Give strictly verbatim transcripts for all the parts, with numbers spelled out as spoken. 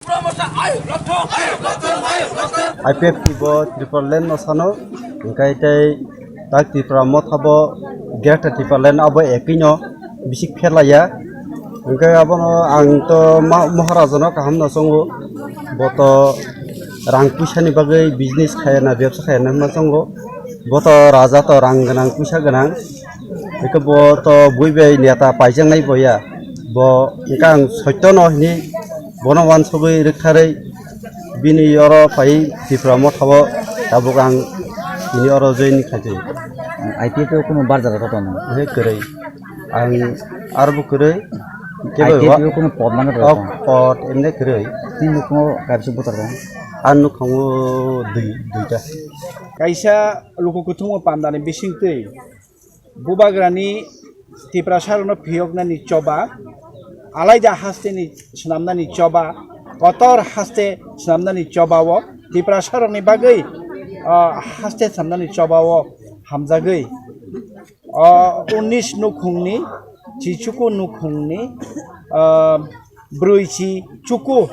I P F T bo Tripura land no sano, hingkai tei tak Tripura motha bo Greater Tripura land abo ekoi no bisik pherlaiya. Hingkai abono ang to ma-, Maharaja no kaham no chongo, bo to rang puisa ni bagwi business khaya na, bebsa khaya na hwnma chongo, bo to raja to rang gwnang puisa gwnang. Hingke bo to bui bai neta paijaknai boya. Bo hingke ang soito no hini bono wansugui rwktharwi bini oro pai Tripura motha o tabuk ang bini oro join khaijak. I P F T o kuno barjak rok tong? He kwrwi. Ang arbo kwrwi. Kebo I P F T wa-, o kuno pod mano rok ok tong? Pod emne kwrwi. Tini nukhungo kaisa butar tong? Ang nukhango dui, duita. Kaisa luku kuthungo pandani bisingtwi. Bubagrani Tiprasarokno phiyoknani choba, alaida hasteni swnamnani choba, kotor haste swnamnani chobao, Tiprasarokni bagwi, ah, haste swnamnani chobao hamjagwi, ah, unis nukhungni, chichuku nukhungni, ah, Brwi si chuku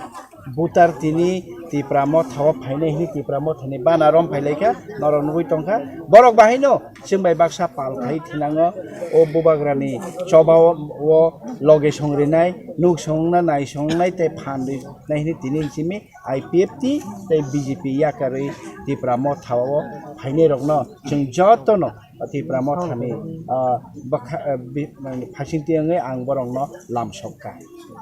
butar tini Tipra motha o phainai hini Tipra mothani bana rom phailaikha, norok nugui tongkha. Borok bahaino chwng bai baksa pal khai thinango, o bubagrani choba o, o loge songrinai, nuk songna nai songnai tei phan rinai hini tini simi I P F T tei B J P yakarwi Tipra motha o phainai rokno chwng jotono Tipra mothani, ah, bwkha-, ah, bi-, phaisingtwi wngwi ang borokno lamsokha.